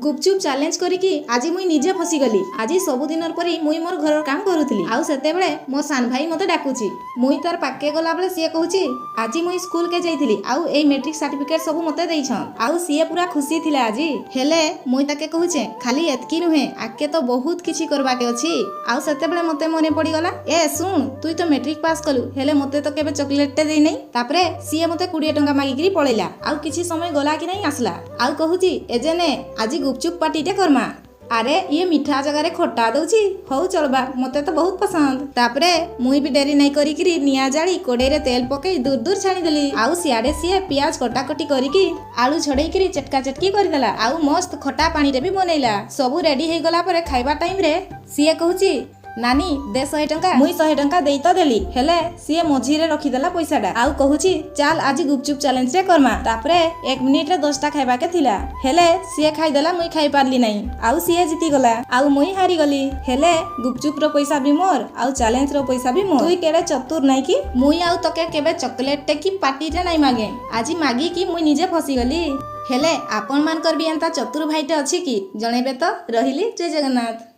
ଗୁପଚୁପ୍ challenge କରିକି ଆଜି ମୁଇଁ ନିଜେ ଫସିଗଲି। ଆଜି ସବୁଦିନର ପରି ମୁଇଁ ମୋର ଘରର କାମ କରୁଥିଲି ଆଉ ସେତେବେଳେ ମୋ ସାନ ଭାଇ ମତେ ଡାକୁଛି। ମୁଇଁ ତାର ପାଖକେ ଗଲା ବେଳେ ସିଏ କହୁଛି, ଆଜି ମୁଇଁ ସ୍କୁଲକେ ଯାଇଥିଲି ଆଉ ଏଇ ମେଟ୍ରିକ ସାର୍ଟିଫିକେଟ ସବୁ ମତେ ଦେଇଛନ୍। ଆଉ ସିଏ ପୁରା ଖୁସି ଥିଲା ଆଜି। ହେଲେ ମୁଇଁ ତାକେ କହୁଛେ, ଖାଲି ଏତ୍କି ନୁହେଁ, ଆଗକେ ତ ବହୁତ କିଛି କରବାକେ ଅଛି। ଆଉ ସେତେବେଳେ ମତେ ମନେ ପଡିଗଲା, ଏ ଶୁଣ, ତୁଇ ତ ମେଟ୍ରିକ ପାସ୍ କଲୁ, ହେଲେ ମତେ ତ କେବେ ଚକୋଲେଟଟେ ଦେଇନାଇଁ। ତାପରେ ସିଏ ମତେ 20 ଟଙ୍କା ମାଗିକିରି ପଳେଇଲା। ଆଉ କିଛି ସମୟ ଗଲା କି ନାଇଁ, ଆସିଲା ଆଉ କହୁଛି, ଏଜେ ନେ, ଆଜି ଗୁପଚୁପ୍ ପାର୍ଟିଟେ କର୍ମା। ଆରେ, ଇଏ ମିଠା ଜାଗାରେ ଖଟା ଦଉଛି। ହଉ, ଚଳବା, ମତେ ତ ବହୁତ ପସନ୍ଦ। ତାପରେ ମୁଇଁ ବି ଡେରି ନାଇଁ କରିକିରି ନିଆଁ ଜାଳି କଡେଇରେ ତେଲ ପକେଇ ଦୂର ଦୂର ଛାଣିଦେଲି। ଆଉ ସିଆଡେ ସିଏ ପିଆଜ କଟାକଟି କରିକି, ଆଳୁ ଛଡେଇକିରି ଚଟକା ଚଟକି କରିଦେଲା ଆଉ ମସ୍ତ ଖଟା ପାଣିରେ ବି ବନେଇଲା। ସବୁ ରେଡି ହେଇଗଲା ପରେ ଖାଇବା ଟାଇମରେ ସିଏ କହୁଛି, ନାନୀ, ଦେ 100 ଟଙ୍କା। ମୁଇଁ 100 ଟଙ୍କା ଦେଇ ତ ଦେଲି, ହେଲେ ସିଏ ମଝିରେ ରଖିଦେଲା ପଇସାଟା ଆଉ କହୁଛି, ଚାଲ, ଆଜି ଗୁପଚୁପ ଚ୍ୟାଲେଞ୍ଜରେ କର୍ମା। ତାପରେ ଏକ ମିନିଟରେ 10ଟା ଖାଇବାକେ ଥିଲା, ହେଲେ ସିଏ ଖାଇଦେଲା, ମୁଇଁ ଖାଇ ପାରିଲି ନାହିଁ। ଆଉ ସିଏ ଜିତିଗଲା ଆଉ ମୁଇଁ ହାରିଗଲି। ହେଲେ ଗୁପଚୁପର ପଇସା ବି ମୋର ଆଉ ଚ୍ୟାଲେଞ୍ଜର ପଇସା ବି ମୋର। ତୁଇ କେଡ଼େ ଚତୁର, ନାଇଁ କି? ମୁଇଁ ଆଉ ତକେ କେବେ ଚକୋଲେଟଟେ କି ପାର୍ଟିଟେ ନାଇଁ ମାଗେ। ଆଜି ମାଗିକି ମୁଇଁ ନିଜେ ଫସିଗଲି। ହେଲେ ଆପଣମାନଙ୍କର ବି ଏନ୍ତା ଚତୁର ଭାଇଟେ ଅଛି କି, ଜଣେଇବେ ତ। ରହିଲି, ଜୟ ଜଗନ୍ନାଥ।